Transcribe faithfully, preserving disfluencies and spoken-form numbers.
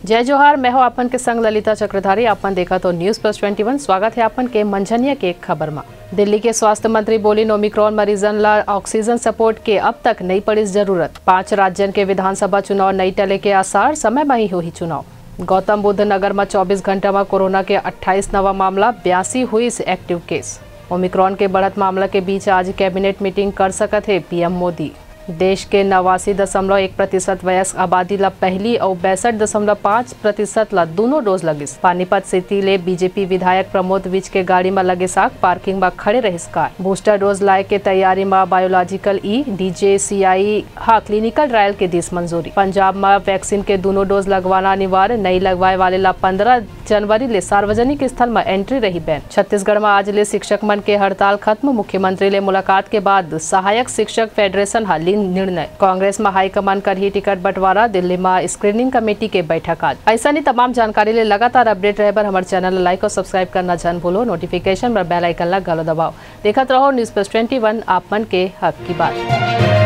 जय जोहार, मैं हूं आपन के संग ललिता चक्रधारी। आपन देखत हो News Plus Twenty One। स्वागत है आपन के मंझनिया के खबर मा। दिल्ली के स्वास्थ्य मंत्री बोलिन, ओमिक्रॉन मरीजन ला ऑक्सीजन सपोर्ट के अब तक नई पड़िस जरूरत। पांच राज्यन के विधानसभा चुनाव नई टले के आसार, समय म ही होही चुनाव। गौतम बुद्ध नगर म चौबीस घंटा म कोरोना के अट्ठाईस नवा मामला, बयासी हुईस एक्टिव केस। ओमिक्रॉन के बढ़त मामला के बीच आज कैबिनेट मीटिंग कर सकत हे पीएम मोदी। देश के नवासी दशमलव एक प्रतिशत वयस्क आबादी ला पहली अउ बासठ दशमलव पाँच प्रतिशत ला दूनों डोज लगिस। पानीपत सिटी ले बीजेपी विधायक प्रमोद विज के गाड़ी म लगे साग, पार्किंग म खड़े रहिस कार। बूस्टर डोज लाए के तैयारी म बायोलॉजिकल ई, डीजीसीआई ह क्लिनिकल ट्रायल के दिस मंजूरी। पंजाब म वैक्सीन के दूनों डोज लगवाना अनिवार्य, नई लगवाए वाले ला पंद्रह जनवरी ले सार्वजनिक स्थल म एंट्री रही बैन। छत्तीसगढ़ म आज ले शिक्षक मन के हड़ताल खत्म, मुख्यमंत्री ले मुलाकात के बाद सहायक शिक्षक फेडरेशन ह लीन निर्णय। कांग्रेस म हाईकमान करही टिकट बंटवारा, दिल्ली म स्क्रीनिंग कमेटी के बैठक आज। अइसने तमाम जानकारी ले लगातार अपडेट रहे बर हमर चैनल ला लाइक अउ सब्सक्राइब करना झन भूलो, नोटिफिकेशन बर बेल आइकन ला घलो दबाओ। देखत रहो News Plus Twenty One, आप मन के हक की बात।